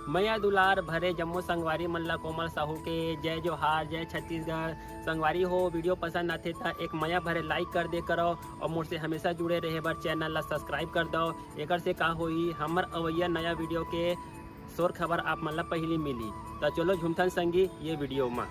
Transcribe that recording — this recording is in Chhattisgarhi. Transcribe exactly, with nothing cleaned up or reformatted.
मया दुलार भरे जम्मो संगवारी मन ला कोमल साहू के जय जोहार, जय छत्तीसगढ़। संगवारी हो, वीडियो पसंद आथे त एक मया भरे लाइक कर दे करो और मोर से हमेशा जुड़े रहे बर चैनल ला सब्सक्राइब कर दो। एकर से का होई, हमर अवैया नया वीडियो के सोर खबर आप मन ला पहिली मिली। त चलो झूमथन संगी ये वीडियो मा।